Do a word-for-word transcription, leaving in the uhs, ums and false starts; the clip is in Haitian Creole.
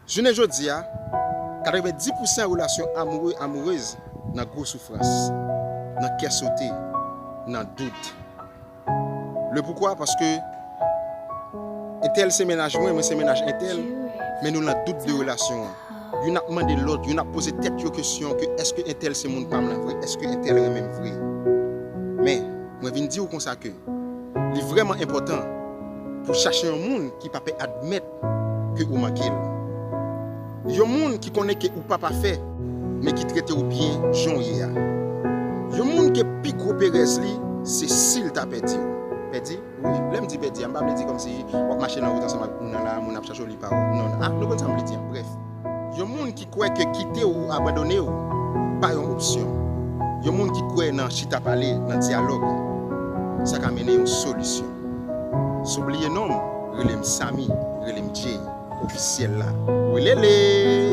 Jounen jodi a, katrevenndis pousan relasyon amoure, amourez nan gwo soufrans, nan kè sote, nan dout. Le poukwa? Paske entèl se mennaj mwen, mwen se mennaj entèl, men nou nan dout de relasyon an. Youn ap mande lòt, youn ap poze tèt yo kesyon ke èske entèl se moun pa m lan vre, èske entèl renmen m vre. Men, mwen vin di w konsa ke li vrèman enpòtan pou chache yon moun ki pa pe admèt ke ou manke l. Yon moun ki konnen ke ou pa pafè, men ki trete w byen jan w ye a. Yon moun ke pi gwo perèz li, se si l ta pèdi w. Pèdi? Wi, lè m di pèdi a, m pa vle di kòmsi w ap mache nan wout ansanm ak moun nan la, moun ap chache w, li pa w. Non, non. Ah, nou konn sa m vle di an. Brèf, yon moun ki kwè ke kite w ou abandone w pa yon opsyon. Yon moun ki kwè nan chita pale, nan dyalòg, sa ka mennen yon solisyon. Si w bliye non m, rele m Samy, rele m Jay, ofisyèl la. Welele!